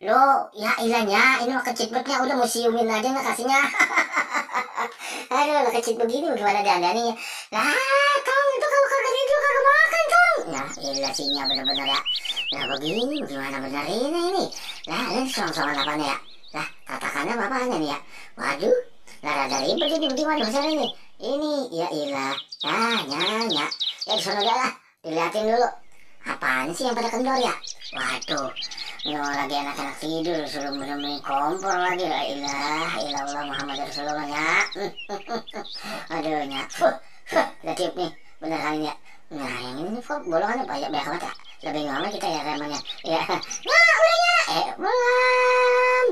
Loh, ya ilahnya, ini mah keciputnya udah museumin aja nggak kasihnya. Aduh, lah kecil begini gimana dandannya? Lah, Tong, itu kalau kagak tidur kagak makan, Tong. Nah, ilah sinya bener-bener ya. Nah, begini gimana bener ini? Lah, ini song-songan apanya ya? Lah, katakannya apanya nih ya? Waduh, lah rada ribet ini gimana masalah ini? Ini, ya ilah. Nah, nyanyi. Ya, di sana lah. Diliatin dulu. Apaan sih yang pada kendor ya? Waduh, ini lagi anak-anak tidur, suruh menemuin kompor lagi. La ilah, ilallah Muhammad Rasulullah ya. Aduh, ya. Udah tiup nih, bener kali ya. Nah, yang ini kok bolongannya banyak banget ya. Lebih lama kita ya remanya. Ya, nah, udahnya. Belum.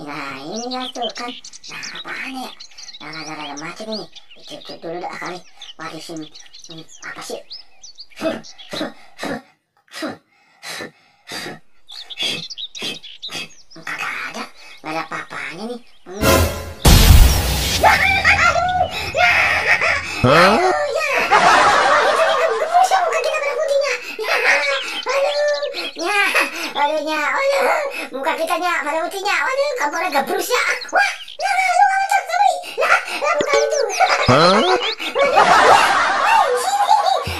Nah, ini ya tuh kan. Nah, apaan ya? Nah, rada-rada macet ini. Tiup-tiup dulu dah kali. Waduh, apa sih? Kagak ada apa-apanya nih. Muka kitanya pada putihnya, waduh, kabarnya gabrus ya. Wah, lu ngacak tapi, lah bukan itu.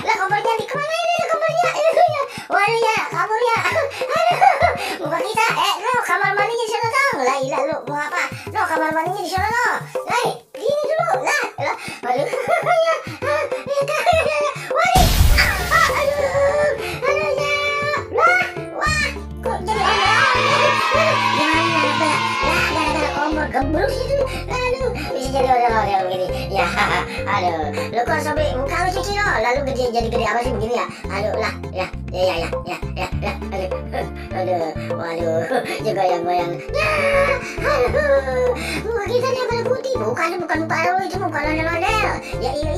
Lah kabarnya di kemana ini? Kabarnya, waduh ya, kabarnya. Muka kita, lo kamar mandinya di sana dong. Lah ilah lu mau apa? Lo kamar mandinya di sana lo. Lah, gini dulu, lah, waduh, ya, waduh, aduh ya, lah, wah, kok jadi gara-gara kompor gebrus itu, aduh, bisa jadi odol-odol begini. Ya, aduh, lu kok sampai muka lu cuci lo, lalu jadi gede apa sih begini ya? Aduh, lah, ya, aduh, waduh, goyang-goyang. Ya, aduh, muka kita nih pada putih, bukan muka lo itu muka ondel-ondel. Ya iya